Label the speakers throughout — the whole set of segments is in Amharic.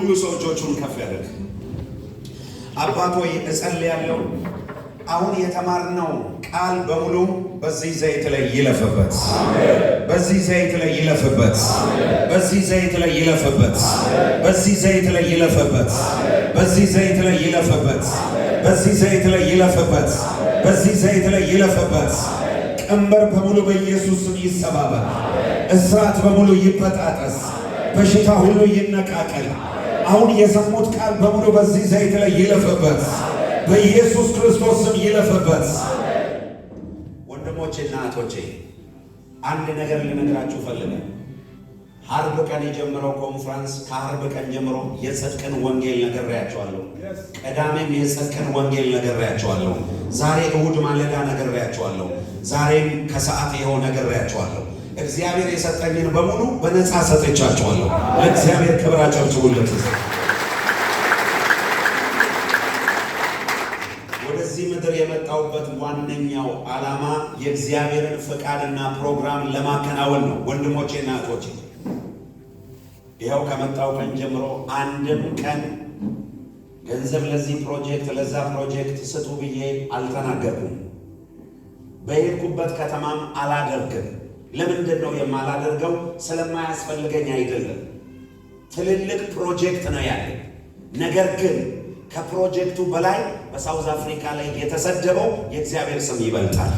Speaker 1: ሁሉ ሰው እጆቹን ከፍ ያደርግ። አባት ሆይ እጸልያለሁ። አሁን የተማርነው ቃል በሙሉ በዚህ ዘይት ላይ ይለፍበት፣ በዚህ ዘይት ላይ ይለፍበት፣ በዚህ ዘይት ላይ ይለፍበት፣ በዚህ ዘይት ላይ ይለፍበት፣ በዚህ ዘይት ላይ ይለፍበት፣ በዚህ ዘይት ላይ ይለፍበት፣ በዚህ ዘይት ላይ ይለፍበት። ቀንበር በሙሉ በኢየሱስ ስም ይሰባበር። እስራት በሙሉ ይበጣጠስ። በሽታ ሁሉ ይነቃቀል። አሁን የሰሙት ቃል በሙሉ በዚህ ዘይት ላይ ይለፍበት፣ በኢየሱስ ክርስቶስ ስም ይለፍበት። ወንድሞቼና እህቶቼ፣ አንድ ነገር ልነግራችሁ ፈልጋለሁ። አርብ ቀን የጀመረው ኮንፈረንስ፣ ከአርብ ቀን ጀምሮ የጽድቅን ወንጌል ነግሬያቸዋለሁ። ቅዳሜም የጽድቅን ወንጌል ነግሬያቸዋለሁ። ዛሬ እሁድ ማለዳ ነግሬያቸዋለሁ። ዛሬም ከሰዓት ይኸው ነግሬያቸዋለሁ። እግዚአብሔር የሰጠኝን በሙሉ በነፃ ሰጥቻቸዋለሁ። ለእግዚአብሔር ክብር አጨብጭቡለት። ወደዚህ ምድር የመጣሁበት ዋነኛው ዓላማ የእግዚአብሔርን ፈቃድና ፕሮግራም ለማከናወን ነው። ወንድሞቼና እህቶቼ፣ ይኸው ከመጣሁ ቀን ጀምሮ አንድም ቀን ገንዘብ ለዚህ ፕሮጀክት ለዛ ፕሮጀክት ስጡ ብዬ አልተናገርኩም። በሄድኩበት ከተማም አላደርግም። ለምንድን ነው የማላደርገው? ስለማያስፈልገኝ አይደለም። ትልልቅ ፕሮጀክት ነው ያለኝ። ነገር ግን ከፕሮጀክቱ በላይ በ South Africa ላይ የተሰደበው የእግዚአብሔር ስም ይበልጣል።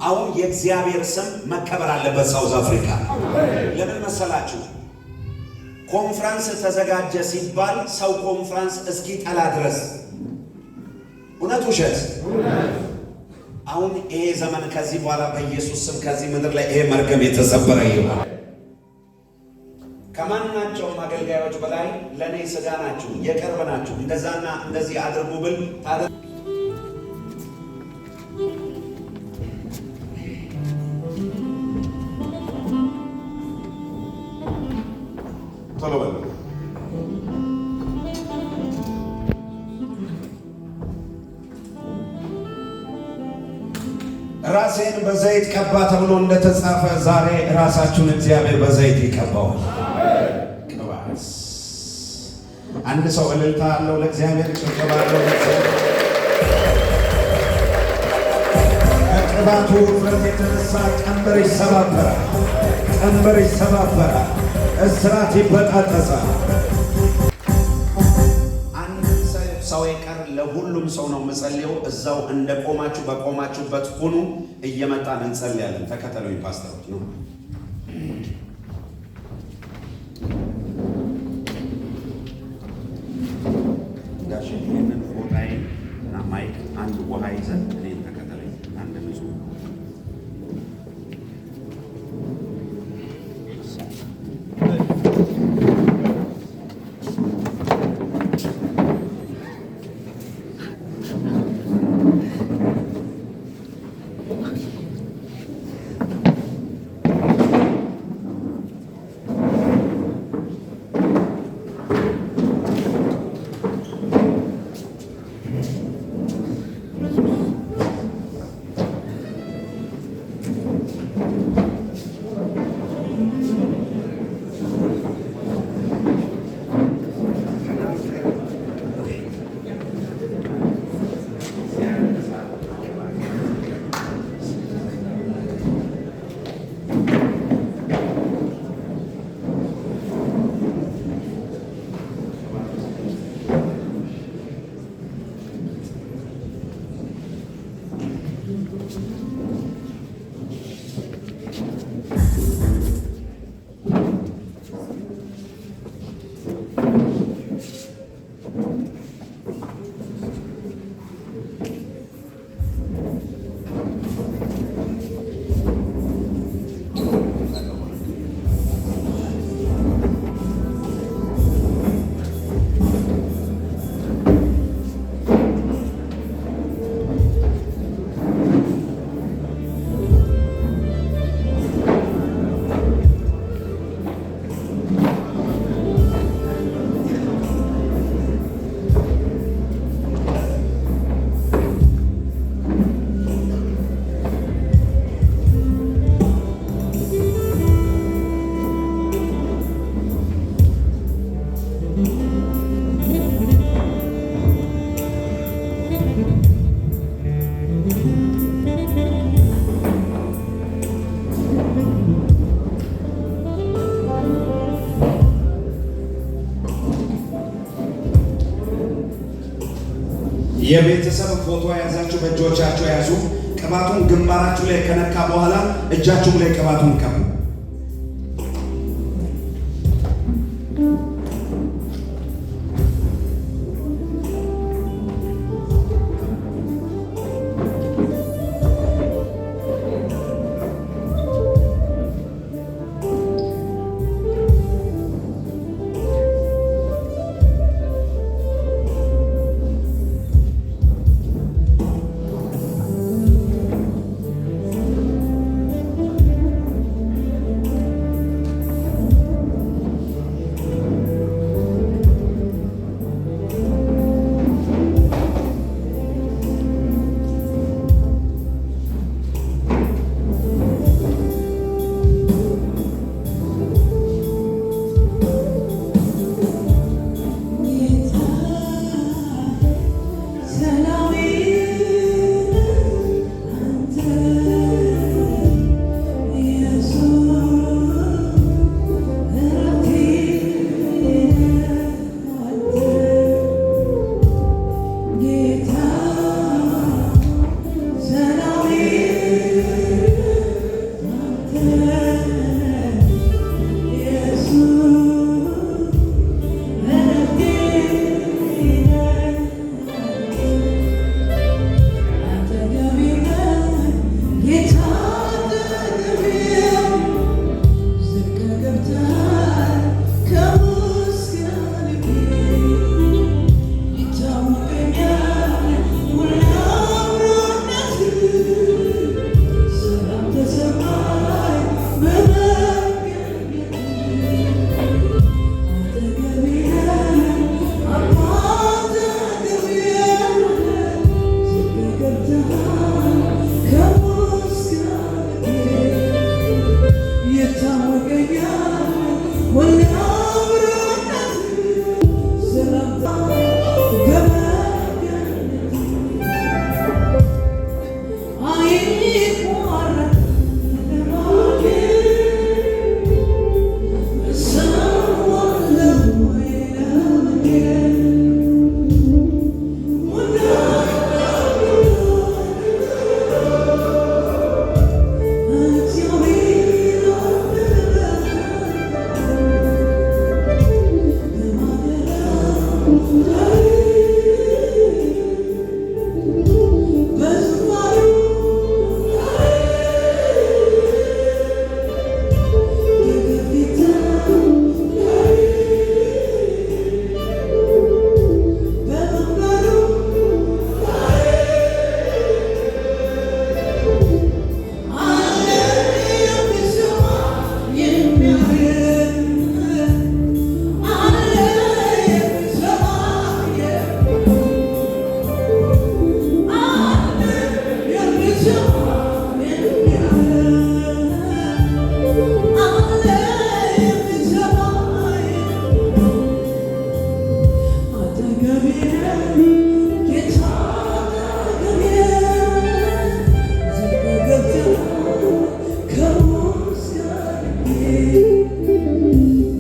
Speaker 1: አሁን የእግዚአብሔር ስም መከበር አለበት South Africa። ለምን መሰላችሁ? ኮንፍራንስ ተዘጋጀ ሲባል ሰው ኮንፍራንስ እስኪጠላ ድረስ። እውነት ውሸት? አሁን ይሄ ዘመን ከዚህ በኋላ በኢየሱስ ስም ከዚህ ምድር ላይ ይሄ መርገም የተሰበረ ይሆናል። ከማናቸውም አገልጋዮች በላይ ለእኔ ስጋ ናችሁ፣ የቅርብ ናችሁ። እንደዛና እንደዚህ አድርጉ ብል ቶሎ በሉ። ራሴን በዘይት ቀባ ተብሎ እንደተጻፈ ዛሬ ራሳችሁን እግዚአብሔር በዘይት ይቀባዋል። ቅባት። አንድ ሰው እልልታ አለው ለእግዚአብሔር፣ ጭብጨባ አለው ለእግዚአብሔር። ከቅባቱ ውፍረት የተነሳ ቀንበር ይሰባበራል። ቀንበር ይሰባበራል። እስራት ይበጣጠሳል። አንድ ሰው የቀር ለሁሉም ሰው ነው የምጸልየው። እዛው እንደቆማችሁ በቆማችሁበት ሁኑ። እየመጣን እንጸልያለን። ተከተሉኝ ፓስተሮች ነው። ጋሽ፣ ይህንን ፎጣዬን እና mic፣ አንድ ውሃ ይዘን እኔን ተከተለኝ። አንድ ንጹህ የቤተሰብ ፎቶ የያዛችሁ በእጆቻችሁ ያዙ። ቅባቱን ግንባራችሁ ላይ ከነካ በኋላ እጃችሁ ላይ ቅባቱን ቀቡ።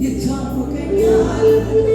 Speaker 2: ይታወቀኛል።